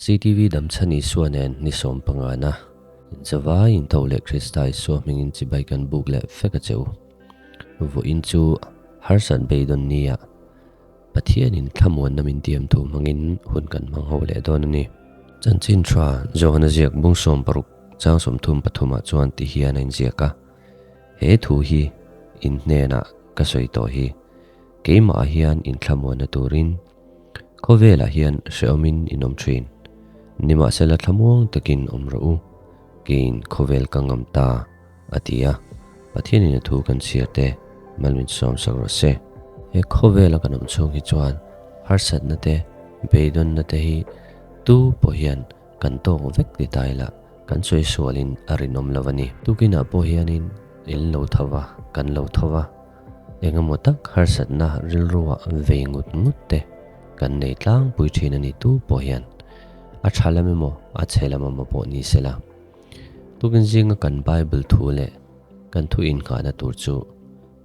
CTV Damchhan Isua nen ni sawmpangana inzavai intho leh Krista Isua hmingin chibai kan buk leh vek a che u. Vawiin chu harsat beidawn nia Pathianin thlamuanna min tiam thu hmangin hun kan hmang ho leh dawn a ni. Chanchin tha Johana ziak bung 60 chang 33 ah chuan ti hian a inziak a, He thu hi in hnenah ka sawi tawh hi, keimah ah hian inthlamuanna turin khawvelah hian hrehawmin in awm thin. Nimahsela thlamuang takin awm rawh u, keiin khawvel ka ngam ta, a ti a. Pathianin a thu kan chhiar te mal min sawmsak rawh se. He khawvela kan awm chhung hi chuan harsatna te, beidawnna te hi tu pawh hian kan tawk vek ti ta ila kan sawi sualin a rinawm lo a ni. Tukinah pawh hianin in lo tho va, kan lo tho va, engemaw tak harsatna rilruah vei ngut ngut te kan nei tlangpui thin a ni tu pawh hian a tha lam emaw a chhe lam emaw pawh ni sela. Tukin zinga kan Bible thu leh kan thu innghahna tur chu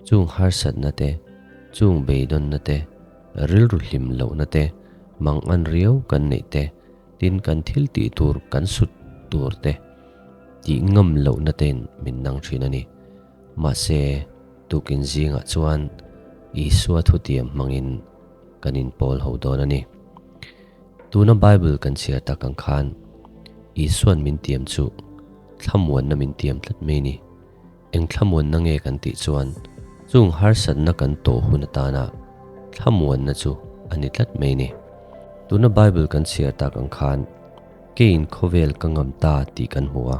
chung harsatna te, chung beidawnna te, rilru hlim lohna te, mangan riau kan neih te, tin kan thil tih tur kan sut tur te tih ngam lohna tein min nang thin a ni. Mahse, tukin zingah chuan Isua thutiam hmangin kan inpawl ho dawn a ni. Tuna Bible kan chhiar tak ang khan Isua'n min tiam chu thlamuanna min tiam tlat mai ni. Eng thlamuanna nge kan tih chuan chung harsatna kan tawh hun atana thlamuanna chu a ni tlat mai ni. Tuna Bible kan chhiar tak ang khan keiin khawvel ka ngam ta tih kan hmu a.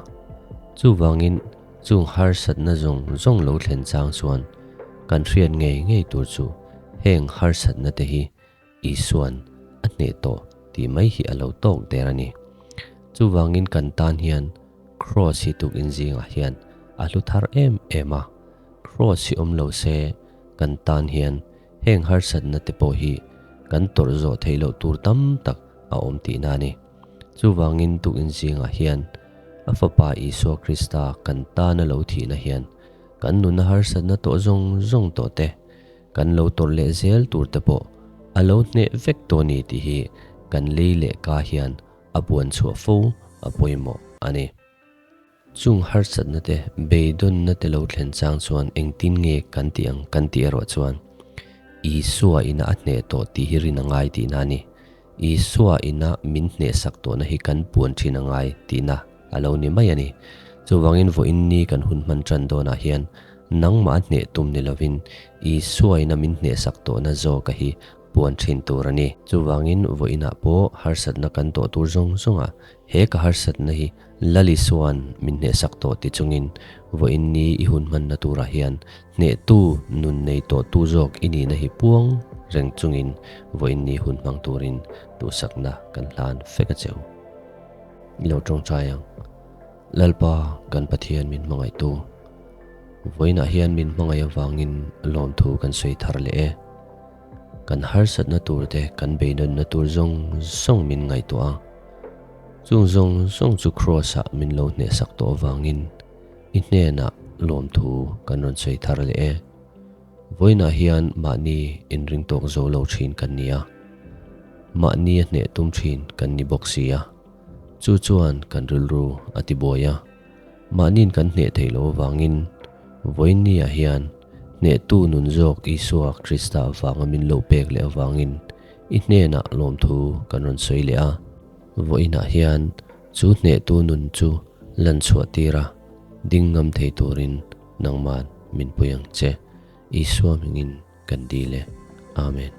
Chuvangin chung harsatna zawng zawng lo thlen chang chuan kan hriat ngei ngei tur chu heng harsatna te hi Isua'n a hneh tawh tih mai hi a lo tawk der a ni. Chuvangin kan tan hian Kraws hi tukin zingah hian a hlu thar em em a, Kraws hi awm lo se kan tan hian heng harsatna te pawh hi kan tawrh zawh theih loh tur tam tak a awm tihna a ni. Chuvangin tukin zingah hian a Fapa Isua Krista kan tana lo thihna hian kan nuna harsatna tawh zawng zawng tawh te Kan lo tawrh leh zel tur te pawh a lo hneh vek tawh ni tih hi kan lei leh ka hian a buan chhuah fo a pawimawh a ni. Chung harsatna te, beidawnna te lo thlen chang chuan engtin nge kan tih ang kan tih erawh chuan Isua ina a hneh tawh tih hi rin a ngai tihna a ni. Isua ina min hnehsak tawhna hi kan puan thin a ngai tihna a lo ni mai a ni. Chuvangin vawiin ni kan hun hman tan dawnah hian nangmah a hneh tum ni lovin Isua ina min hnehsak tawhna zawka hi puan thin tur a ni. Chuvangin vawiinah pawh harsatna kan tawh tur zawng zawngah he ka harsatna hi Lal Isua'n min hnehsak tawh ti chungin vawiin ni i hun hmanna turah hian hnehtu nun nei tawhtu zawk i nihna hi puang reng chungin vawiin ni hun hmang turin duhsakna kan hlan fek a cheu. I lo tawngtai ang. Lalpa kan Pathian min hmangaihtu. Vawiinah hian min hmangaih avangin lawmthu kan sawi thar leh e. Kan harsatna tur te kan beinawnna tur zawng zawng min ngaihtuah a. Chung zawng zawng chu Kraws-ah min lo hnehsak tawh avangin i hnenah lawmthu kan rawn sawi thar leh e. Vawiinah hian mahni inring tawk zo lo thin kan ni a, mahni a hneh tum thin kan ni bawk si a, chu chuan kan rilru a ti buai a. Mahniin kan hneh theih loh avangin vawiinniah hian hnehtu nun zawk Isua Krista avanga min lo pek leh avangin i hnenah lawmthu kan rawn sawi leh a. Vawiinah hian chu hnehtu nun chu lan chhuah tir a, ding ngam thei turin nangman min pui ang che. Isua hmingin kan dil e. Amen.